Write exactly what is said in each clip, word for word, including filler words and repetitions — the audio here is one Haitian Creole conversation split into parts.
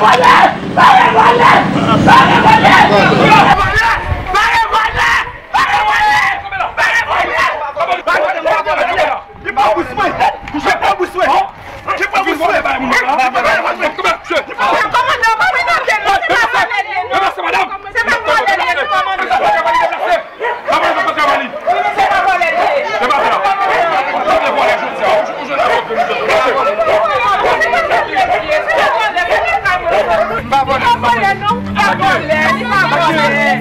Vòlè! Bare vòlè! Bare vòlè! Bare vòlè! Bare vòlè! Li pa bous mwen! Li pa bous mwen! Li pa bous mwen! Kòmandan, pa menote l non, se pa vòlè l ye non. Se pa vòlè l ye non, kòmandan. Se pa vòlè l ye. M pa vòlè, m pa vòlè.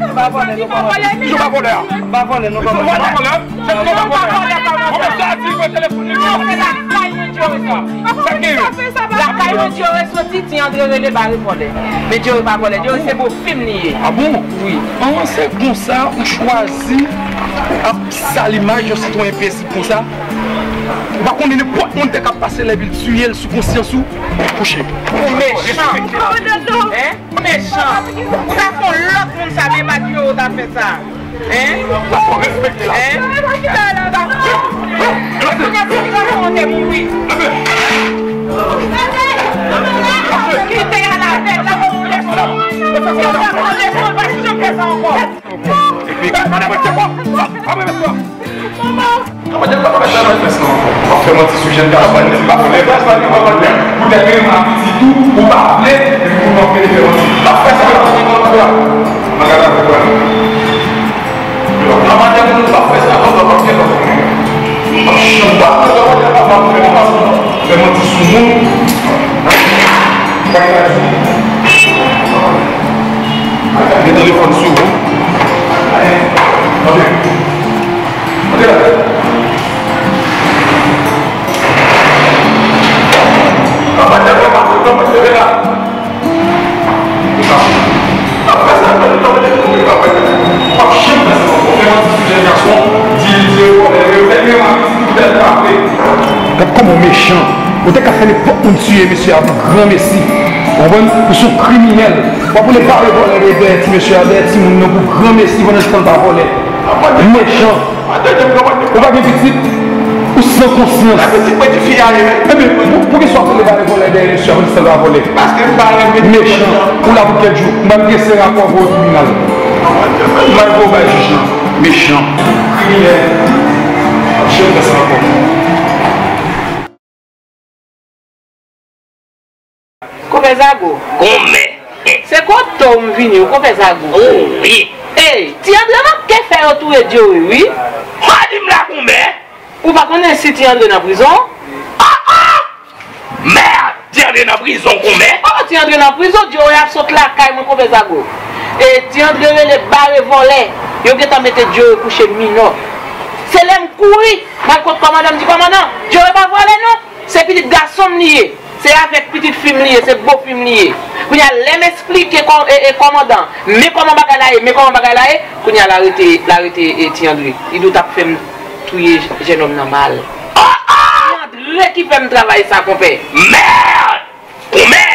M pa vòlè, li pa vòlè. M pa vòlè, non, kòmandan. M pa vòlè, non, kòmandan. Lakay mwen Djore soti, Ti Andre rele bare vòlè. Men Djore pa vòlè, Djore se bo fim li ye. A bon? Wi. An, se konsa ou chwazi ap sal imaj yon sitwayen pezib konsa? Ou pa konnen nenpòt moun te ka pase lè vil tiye l sou konsyans ou? Kouche. Ou mechan. Hein? Ou mechan. Ou ta fè yon lòt moun sa, men pa Djore ou ta fè sa. Hein? Hein? Hein? Kounye a se ki gason an te mouri. Kite al avè l, la pou leson. Si w pa pran leson, l pa janm fè sa ankò. Epi, madan mwen, se bon. Apre, mesye. Manman. Kòman w ap fè sa, mesye? W ap fè manti sou jèn gason, li pa vòlè, li pa vòlè. Poutèt menm a pitit ou, ou pa vle, epi ou ap fè manti. W ap fè sa, w ap fè sa. Nan gade avèk mwen. Nan maten moun pa fè sa, non, sa pa fè sa. Pa chanm pa. Fè manti sou moun. Gen telefòn sou ou. Antre. Antre la. Gad kòman w mechan. Ou te ka fè nenpòt moun tiye mesye a pou granmesi. Ou konprann? Ou se yon kriminèl. W ap vle bare vòlè dèyè ti mesye a, dèyè timoun nan pou granmesi pandan tan l pa vòlè. Mechan. Ou pa gen pitit? Ou san konsyans. Ebyen, pou, poukisa w ap vle bare vòlè dèyè mesye a pandan tan l pa vòlè? Mechan. Ou la pou kèk jou. M pral prese rapò voye tribinal. M pral voye bay jij lan. Mechan. Kriminèl. Ap janm fè sa ankò. Konpè Zago. Konmè. Se kote w m vini, w konpè Zago. O wi. Ey, Ti Andre manke fè yo touye Djore, wi. Madi m la konmè. Ou pa konnen si Ti Andre nan prizon? Ah, ah! Mèd! Ti Andre nan prizon konmè? Oh, Ti Andre nan prizon, Djore ap sot lakay mwen, konpè Zago. E Ti Andre rele bare vòlè. Yo gentan mete Djore kouche minò. Se lè m kouri, m al kot kòmandan, m di, kòmandan, Djore pa vòlè non. Se pitit gason m li ye. Se avèk pitit fi m li ye, se bo fi m li ye. Kounye a, lè m esplike kò-, e, e, kòmandan, men kòman bagay la ye, men kòman bagay la ye, kounye a, l arete, l arete, e, Ti Andre. Li di w t ap fè m touye j-, jènòm nan mal. Ti Andre ki fè m travay sa, konpè. Mèd! Konmè!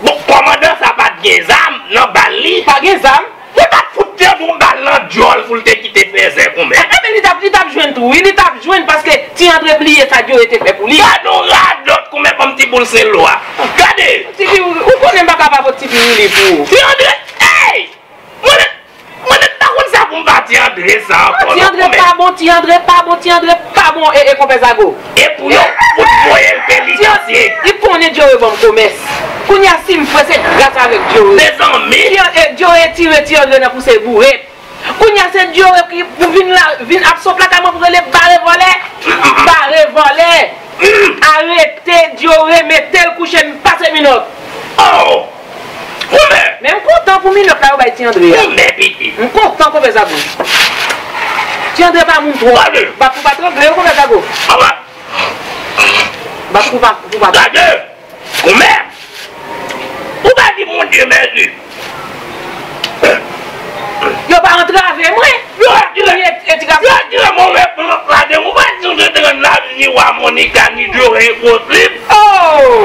Bon, kòmandan sa pa t gen zam nan bal li? Pa gen zam. Yo t ap fout Ti Andre yon bal nan dyòl pou l te kite fèzè konmè. Enben, li t ap, li t ap jwenn tou, wi, li t ap jwenn, paske Ti Andre bliye sa Djore te fè pou li. Gade yon radòt konmè kòm ti boul Senlwa. Gade! Ti Pi, ou konnen m pa ka pa pot Ti Pi Wili pou ou. Ti Andre, ey! Mwen menm, mwen menm pa konn sa pou m ba Ti Andre sa ankò non, konmè. Ti Andre pa bon, Ti Andre pa bon, Ti Andre pa bon, e, e, konpè Zago. E pou yo fout voye l penitansye. Li konnen Djore ban m komès. Kounye a, si m fre, se gras avèk Djore. Mezanmi! Ti, e, Djore tire Ti Andre nan pou se bourèt. Kounye a, se Djore ki pou vin la, vin ap sot lakay mwen pou rele bare vòlè. Bare vòlè. Arete Djore, mete l kouche, m pase minòt. Oh! Konmè! Men m kontan pou minòt la yo bay Ti Andre a. Konmè, pitit? M kontan, konpè Zago. Ti Andre pa moun twòp. Gade! Bat pou pa trangle yo, konpè Zago. Papa! Bat pou pa, pou pa. Gade! Konmè! Ou pa di Bondye mèsi. Yo pa antrave mwen. Yo pa di, yo di move plant la de, ou pa di w te rann lavni wa Monica ni Djore enposib. Oh!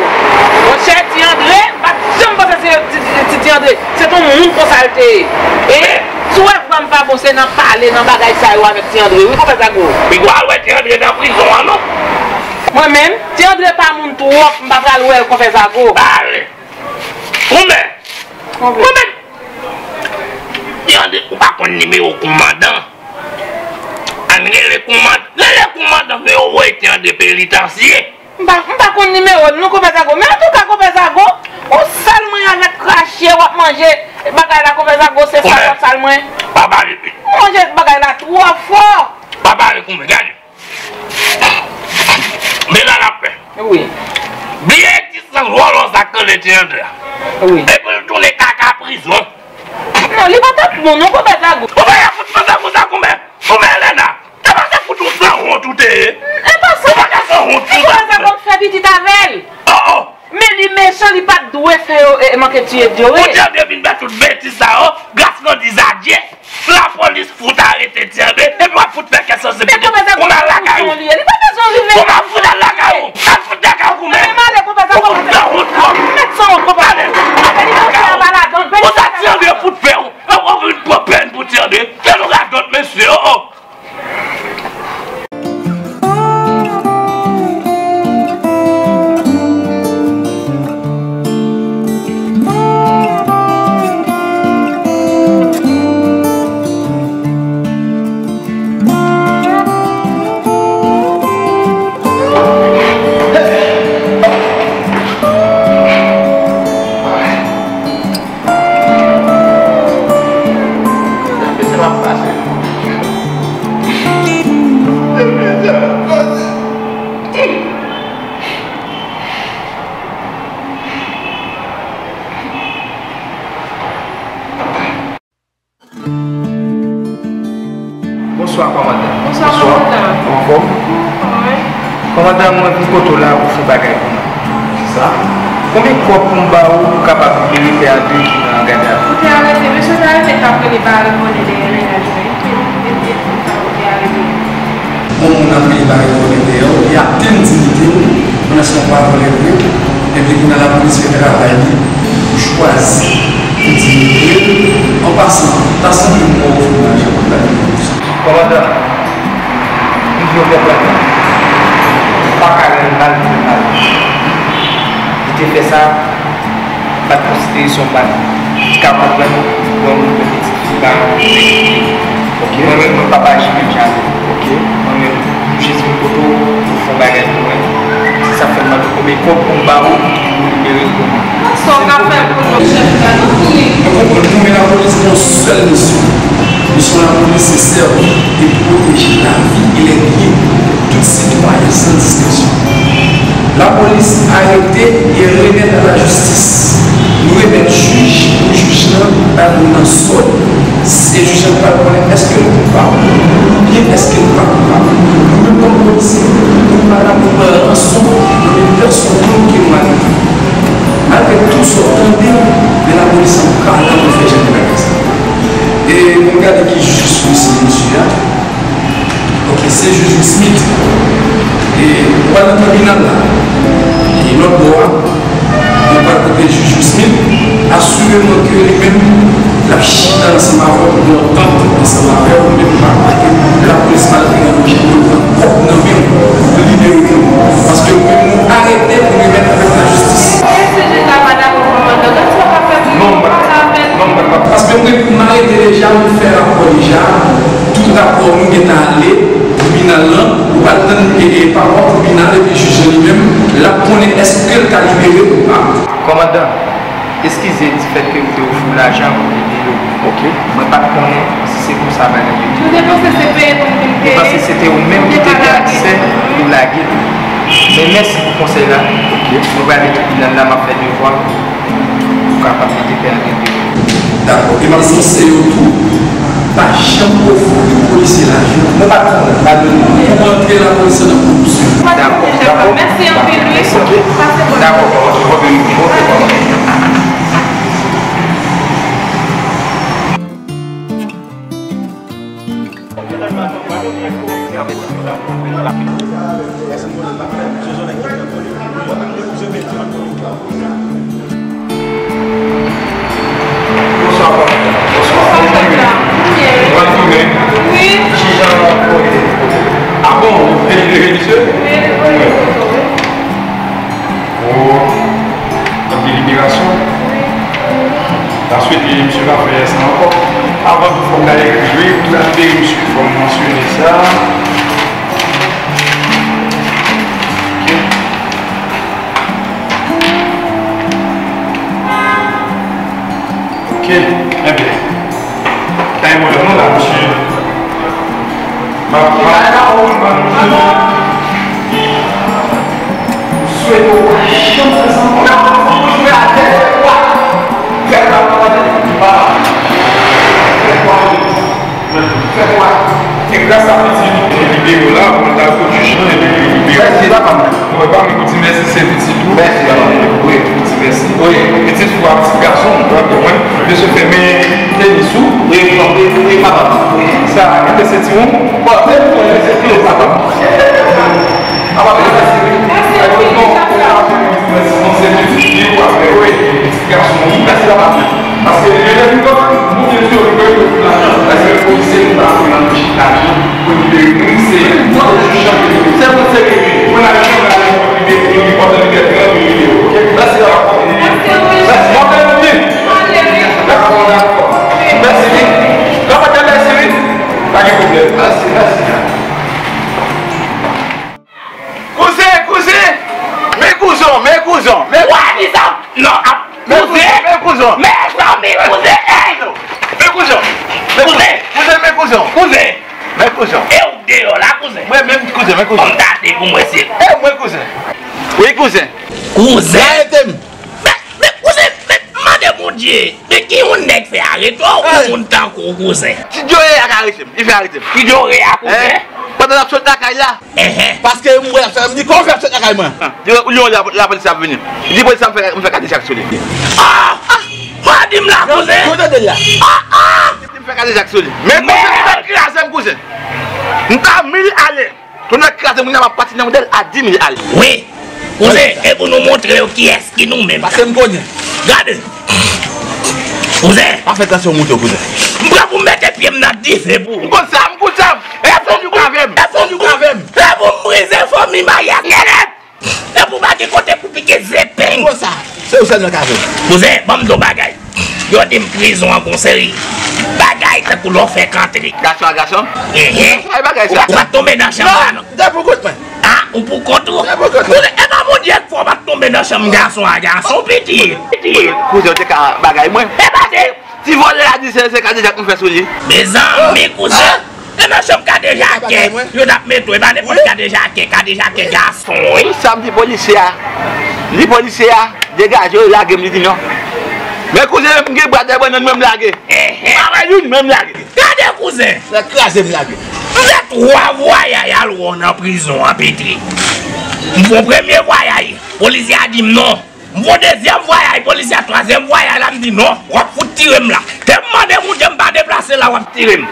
Monchè, Ti Andre, m pa t janm panse se Ti, Ti, Ti, Ti Andre. Se t on moun konsa l te ye. E si w wè vwa m pa bon, se nan pale, nan bagay sa yo avèk Ti Andre, wi, konpè Zago. Pi gwo al wè Ti Andre nan prizon an, non. Mwen menm, Ti Andre pa moun twòp, m pa pral wè l, konpè Zago. Ale! Ou Konbyen? Tande, ou pa konn nimewo kòmandan? Ann rele kòmandan, rele kòmandan, men ou rete an de penitansye. M pa, m pa konn nimewo l non, Konpè Zago. Men antouka, Konpè Zago, ou sal mwen avèk krache, w ap manje bagay la, Konpè Zago, se sa w ap sal mwen. Pa pale plis. Ou manje bagay la twò fò. Pa pale pou mwen, gade. Men la l ap fè. Wi. Bliye egzistans vòlò sa k rele Tiyandra. Wi. Epi l tounen kaka prizon. Non, li pa t ap bon non, Konpè Zago. Konpè, fout Konpè Zago sa, Konpè. Konpè Elena. E pa se fout yon sanwont ou te ye. E pa sa. Ou pa ka sanwont konsa. Konpè Zago fè pitit avè l. Oh, oh. Men li mechan, li pa t dwe fè yo, e, manke tiye yo, wi. Ou te vin fè tout betiz sa yo, gras nan diz a Dye. Lapolis fout arete Tiyandra, epi w ap fout fè kè sanse pou Tiyandra. Kouman al lakay ou? Kouman fout al lakay ou? Al fout lakay ou kouman? Ou fout sanwont twòp. Mèt sanwont twòp. Ale, al lakay ou. Ou sa Tiyandra fout fè w? Ou vin pran pèn pou Tiyandra. Tèl ou radòt, mesye, oh, oh. Bonswa, kòmandan. Bonswa, kòmandan. Ou anfòm? Anfòm, wi. Kòmandan, mwen vin kote w la pou fè bagay pou mwen. Kisa? Konbyen kòb pou m ba ou pou w kapab libere pè André ki nan gadavi? Ou te arete, mesye te arete k ap rele pa revòlè dèyè mennaj mwen, wi. Bon, moun ap rele pa revòlè dèyè w, li atenn diyite l, pandan se yon pa vòlè vre, epi kounye a lapolis fè travay li, pou chwazi pou diyite l. An pasan, ta sanble m wè w fin lajan pou l la. Kòmandan, m vle w konprann mwen. M pa ka rann mal pou mal. Li te fè sa, m pa t konsidere se yon bandi. Li ka konprann lè yon moun pran pitit fi pa yon nèg ki te. Ok. Mwen menm, mwen p ap aji menm jan avè l. Ok. Mwen menm, m jis vin kote w pou w fè yon bagay pou mwen. Se sa k fè m mande w konbyen kòb pou m ba ou pou w libere l pou mwen. Sa w ka fè pou nou, chèf la, nou konnen. Mwen konprann nou, men lapolis gen yon sèl misyon. Misyon lapolis se sèvi e pwoteje lavi e lèbyen tout sitwayen san diskresyon. Lapolis arete e remèt a lajistis. Nou remèt jij pou jij lan bay moun nan sòt. E jij lan pral konnen èske l koupab oubyen èske l pa koupab. Nou menm kòm polisye, nou pa la pou pran ranson nan men pèsonn moun ke nou arete. Malgre tout sa w tande, men lapolis an pa la pou fè jan de bagay sa. E pou n gade ki jij sou mesye a. Ok, se jij Smith. E ou pral nan tribinal la. E lòt bò a, nou pral kote jij Smith. Asire mwen ke li menm, l ap chita ansanm avè w, nan yon tant ansanm avè w, men m pa kwè ke lapolis pa t gen anvi pou l pran kòb nan men w pou libere moun. Paske ou menm, nou arete pou remèt avèk lajistis. Non, m pa, non, m pa, paske m, m arete deja, m fè rapò deja. Tout rapò nou gentan ale tribinal lan, nou pral tann, e, e, pa bò tribinal, epi jij lan li menm, l ap konnen èske l ka libere ou pa. Kòmandan, eskize difèt ke m te ofri w lajan pou libere w. Ok. Mwen pa t konnen si se konsa bagay yo ye. Nou te panse se peye pou n vin peye. Nou panse se te ou menm ki te gen aksè pou lage l. Men mèsi pou konsèy la. Ok. Mwen prale tribinal la, m ap fè devwa m. Ou kapab mete pè a gen de. Dakò. E m ap sanse yo tou, pa janm ofri polisye lajan. Mwen pa t konnen, pa de non. Ou antre lapolis nan koripsyon. Dakò, dakò. Mèsi anpil, wi. Mèsi, ok. Pase bòn. Dakò, ok, ok, ok. Bonswa, papa. Bonswa. Bonswa, papa. Ou ap tounen? Wi. Kijan ou ye? Ah bon, ou delivre misye? Wi, wi. Oh, anpil liberasyon. Answit, li di misye pa fè sa ankò. Avan tou, fò m gade ekri wi, pou gade misye, fò m mansyone sa. Ok. Ok, enben. Kay mwen non la, mesye. M ap, m ap, m ap swete w pa janm fè sa ankò. Non, fò nou jwe atè, fè kwa? Fè kwa? Fè kwa? Fè kwa? E gras a piti libere w la, pou l ta fout jij lan epi li libere w. Mèsi, papa m. Mwen pa vle pou di mèsi, se pitit ou. Mèsi, papa m. Wi, pou di mèsi. Wi. Pitit fi w ak ti gason w, w konprann? Mesye fèmen tenis ou. Wi, wi, wi, papa m. Wi. Sa, mete sentiwon. Bon, se pou mwen, se pou papa m. Papa m, mèsi. Mèsi, mèsi, mèsi. Mèsi, mèsi, mèsi. Mèsi, papa m. Paske li menm li konn, Bondye di yo, li konn tout lajan. Èske polisye nou pa konn nan chita tou pou libere moun, se pou chante. Se pou se pou la janm la pou libere moun, li pòte libète an pou libere. Ok? Mèsi la. Mèsi. Mèsi. Mèsi. Mèsi. Pa gen pwoblèm. Mèsi, mèsi. Kouzen, kouzen! Men kouzon, men kouzon, men... Wa di sa! Non, ap... Men kouzon, men kouzon! Mezanmi, kouzen! Ey! Men kouzon! Men kouzon! Kouzen, men kouzon! Kouzen! Men kouzon! E ou deyò la, kouzen? Mwen menm, kouzen, men kouzon! Kòm ta te pou mwen, se... E mwen, kouzen! Wi, kouzen! Kouzen! Arete m! Men, men, kouzen, men, mande Bondye, men ki yon nèg fè arete w, yon moun tankou w, kouzen? Ti Djore a ka arete m, li fè arete m. Ti Djore a, kouzen? Pandan l ap sot lakay la. Enhen. Paske m wè l ap fè, m di, kòman w fè ap sot lakay mwen? Li, li, li, lapolis ap vini. Li di polis la m fè, m fè kadejak sou li. Ah! Ah! Wa di m la, kouzen? Yo tande l la. Ah, ah! Li di m fè kadejak sou li. Men kouzen, li t ap kraze m, kouzen. M ta mil ale. Tonnè kraze m, kounye a m ap pati nan modèl a di mil ale. Wi. Kouzen, e pou nou montre yo kiyès ki nou menm. Paske m konnen. Gade. Kouzen. Pa fè tansyon moute w, kouzen. M pran pou m mete pye m nan dife pou ou. M konn sa, m konn sa. E fò nou grave m. E fò nou grave m. E pou m brize fanmi Maryas nèt. E pou pa gen kote pou pike zepeng. M konn sa. Se ou sèlman k avè m. Kouzen, ban m di w bagay. Yo di m prizon an gon seri bagay tankou lè w fèk antre. Gason a gason? Enhen. Ay bagay sa. Ou pa t tonbe nan chanm la, non? Te pou kont mwen. Ah, ou pou kont ou? Te pou kont mwen. Kouzen, e pa Bondye k fè w pa t tonbe nan chanm gason a gason, pitit. Kouzen, ou te ka bagay mwen. E pa te. Ti vòlè a di se, se kadejak nou fè sou li. Mezanmi, kouzen. E nan chanm kadejakè yo t ap mete w, e pa nenpòt kadejakè, kadejakè gason, wi. Sa m di polisye a, li polisye a, degaje w, lage m, li di non. Men kouzen, m gen bwa dèyè bannann mwen, m lage. Enhen. Pa wè youn, men m lage. Gade kouzen. Sa kraze m lage. M fè twa vwayay al wè w nan prizon an, pitit. M fè yon premye vwayay, polisye a di m non. M fè yon dezyèm vwayay, polisye a, twazyèm vwayay la, m di non, w ap fout tire m la. Te m mande Bondye m pa deplase la, w ap tire m.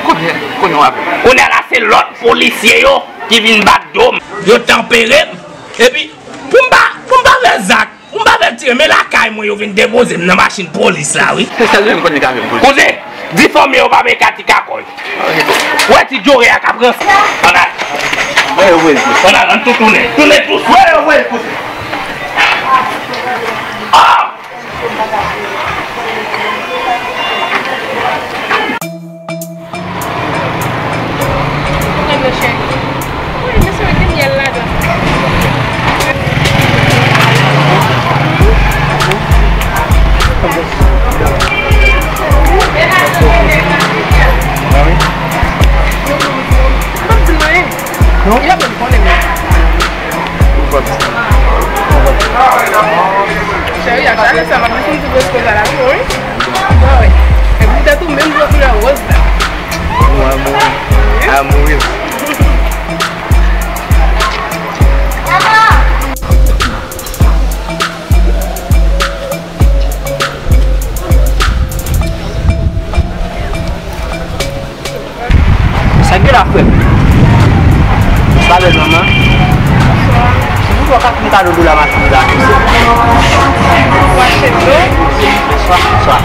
Konbyen, konbyen w ap... Kounye a la, se lòt polisye yo ki vin bat do m. Yo tanpere m. Epi, pou m pa, pou m pa fè zak, pou m pa fè tire, men lakay mwen, yo vin depoze m nan machin polis la, wi. Se sèl yo m konnen k ap vin polis. Kouzen, di fanmi yo pa peye kati kakòy. Ou wè ti Djore a k ap ranse. Ann al. Ann al, ann tou tounen. Tounen tou swit. Wi, mesye, gen myèl ladan. Ah wi? Non? Yo menm konnen mwen. Ou konn sa. Cheri, a chak lè sa, m ap desann ti plis koze a la tou, wi. Bon, wi. Epi tèt ou menm jan koulè wòz la. Ou amouri. Amouri. Sa gen la, frè m? Sa bèl manman. Si w ka fin kado dou la maten la. Bonswa. Bonswa.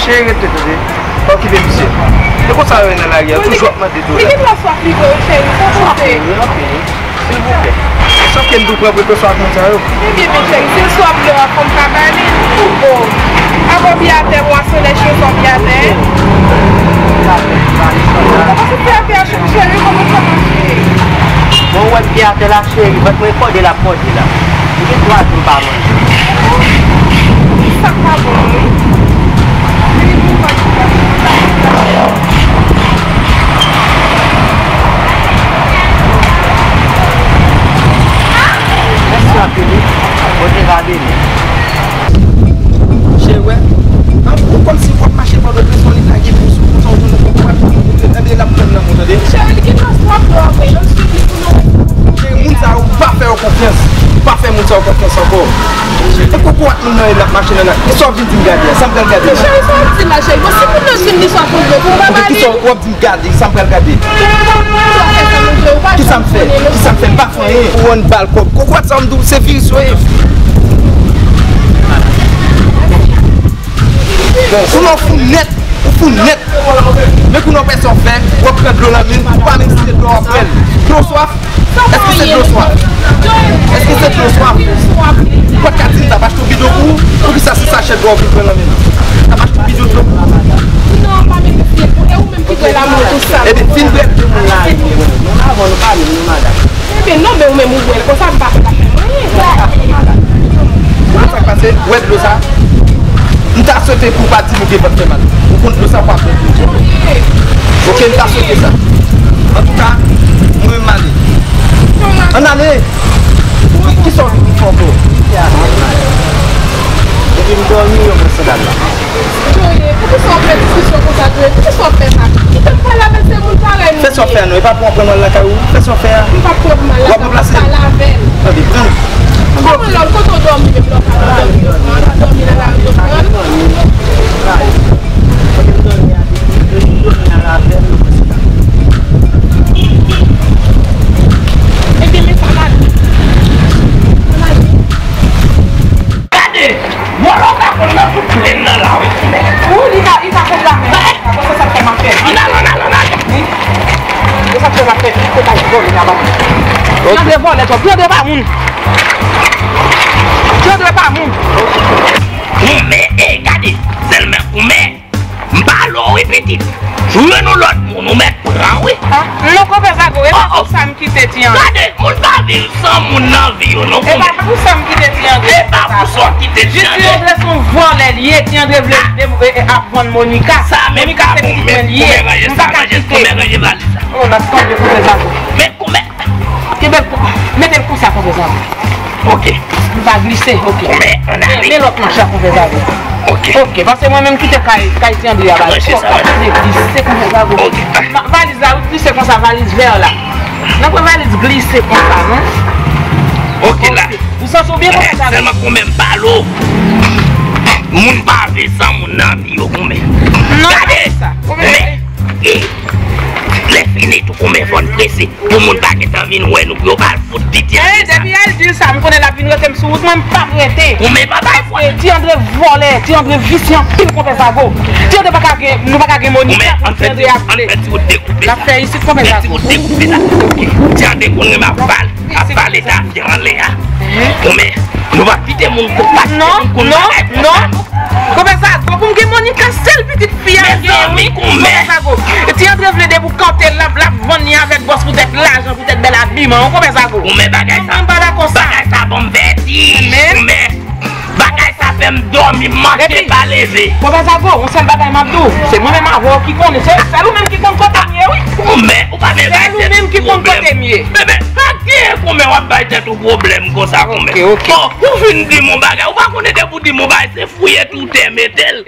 Cheri, rete, tande. Pa okipe misye. E konsa yo ye nan lari a, toujou ap mande dou la. Li gen dwa swaf li vre, cheri, fò konte. Silvouplè. Èske m dwe pran prekosyon ak moun sa yo? Ebyen, men cheri, si l swaf dlo a, fò m ka ba li. Oh. Pye atè, bwason lè chye sò pye atè. Ou pa sou pye atè a, cheri, kòman sa mache? Bon, ou wè pye atè la, cheri, vant mwen kòde la, kòde la. M gen twa jou m pa manje. Sa pa bon, wi. Mèsi anpil, wi. Bondye va beni. Chè, wè. An, ou kòmsi w ap mache Pòtoprens, yon nèg lage men sou kont ou, ou konn ou konn, ou konn, enben, l ap pran nan men w, tande. Chè, li gen dwa swaf, bro, apre, yo swiv li pou nou. Chè, moun sa yo, ou pa fè yo konfyans. Ou pa fè moun sa yo konfyans ankò. E koko ak moun nan, l ap mache nan la. Kisa w vin di m gade a? Sa m pral gade la? Chè, sa w ap di la, chè? Bon, si moun nan di m li swaf, pou m ba li. Kisa w ap di m gade? Sa m pral gade? Kisa m fè? Kisa m fè? M pa fè anyen. Ou wè, bal kòb. Koko ak sa m di w, se viris yo ye. Bon, kounye a w fou nèt, ou fou nèt. Men kounye a w pèsè w fè, w ap pran dlo nan men, ou pa menm si se dlo w ap pran. Dlo swaf, èske se dlo swaf? Èske se dlo swaf? Ou pa t ka di m t ap achte yon bidon pou ou? Poukisa se sachè dlo w vin pran nan men m? T ap achte yon bidon dlo pou ou? Non, pa menm si se pou, e ou menm ki pran la mwen tou sa. Ebyen, fin bwè dlo moun la, nou avan nou pale, nou madanm. Ebyen, non, men ou menm ou bwè l konsa, m pa fè anyen. Ou konn sa k pase? Ou wè dlo sa? M ta swete pou w pa di m ou gen vant fè mal. Ou konn dlo sa, w pa bwè l. Ok, m ta swete sa. Antouka, mwen menm m ale. Ann ale! Ki, kisa w vin fè ankò? Epi m dòmi, yo pran sandal la. Joe, poukisa w fè diskisyon konsa, Joe? Poukisa w fè sa? Kite m pale avèk se moun parèy nou ye. Fè sa w fè a non, e pa pou w pran m al lakay ou. Fè sa w fè a. M p ap pran pou m al lakay ou, m ap pale avè l. Tande, pran. Kòman lè w, kote w dòmi menm lè w pa dòmi? Ou pa dòmi nan lari, w pran. Epi men sa mal. Sa mal. Gade! Vòlò ka konn nan tout plèn nan la, wi. Ou, li ka, li ka konn la, men. Avan se sa k fè m ap pè. Ann al, ann al, ann al. Wi. Se sa k fè m ap pè. Kote vòlò la, ba. Ti Andre vòlè twòp. Ti Andre pa moun. Ti Andre pa moun. Kòmè, e, gade. Sèlman kòmè. M pale w wi pitit. Jwenn yon lòt moun, ou mèt pran wi. Ah, non, konpè Zago, e pa pou sa m kite Ti Andre. Gade, moun pa viv san moun nan vi yo non. E pa pou sa m kite Ti Andre. E pa pou sa w kite Ti Andre. Jis Ti Andre se yon vòlè li ye, Ti Andre vle de-, e, e, ap vann Monica. Monica se pitit mwen li ye. M pa ka kite. Kòmè ranje valiz la. Oh, m ap tonbe konpè Zago. Men kòmè. Kenbe l kon-, mete l konsa konpè Zago. Ok. Li pa glise, ok. Men, ann ale. Men lòt manch la konpè Zago. Ok. Ok, paske mwen menm kite kay, kay Ti Andre a ba l. Mwen se sa, mwen. Li glise konpè Zago. Ok. Ma-, valiz la, wi, glise konsa, valiz vè la. Nan pran valiz glise konsa, non? Ok, la. Ou santi w byen konpè Zago? Sèlman kòmè m pale w. Moun pa viv san moun nan vi yo kòmè. Non, gade sa. Kòmè. Men, e, lè fini tou kòmè fò n prese. Pou moun pa gentan vin wè nou, pou yo pa al fout di Ti Andre sa. Depi al di l sa, m konnen l ap vin rete m sou wout mwen, m p ap rete. Kòmè pa bay fwa. Paske Ti Andre vòlè, Ti Andre visye anpil konpè Zago. Ti Andre pa ka gen, nou pa ka gen Monica pou Ti Andre ap vle. Ann fè ti wout dekoupe sa. L ap fè isit konpè Zago. Fè ti wout dekoupe sa. Ti Andre konn renmen ap pale, ap pale ta fè anlè a. Kòmè, nou pa kite moun konn pa kite moun konn bagay konsa non. Konpè Zago, pou m gen Monica, sèl pitit fi a m genyen wi. Konpè Zago. Ti Andre vle depi w kanpe l, l ap, l ap vann li avèk bòs poutèt lajan, poutèt bèl abiman, wi, konpè Zago. Kòmè bagay sa. Mwen pa dakò sa. Bagay sa ban m vètij. Kòmè bagay sa fè m dòmi, m manke pa leve. Konpè Zago, yon sèl bagay m ap di w, se mwen menm avè w ki konnen, se sèl ou menm ki konn kote m ye wi. Kòmè, ou pa menm bay tèt ou pwoblèm. Sèl ou menm ki konn kote m ye. Bebe, pa gen kòmè w ap bay tèt ou pwoblèm konsa kòmè. Ok, ok. Bon, ou fin di m yon bagay, ou pa konnen depi w di m yon bagay, se fouye tou tè mete l.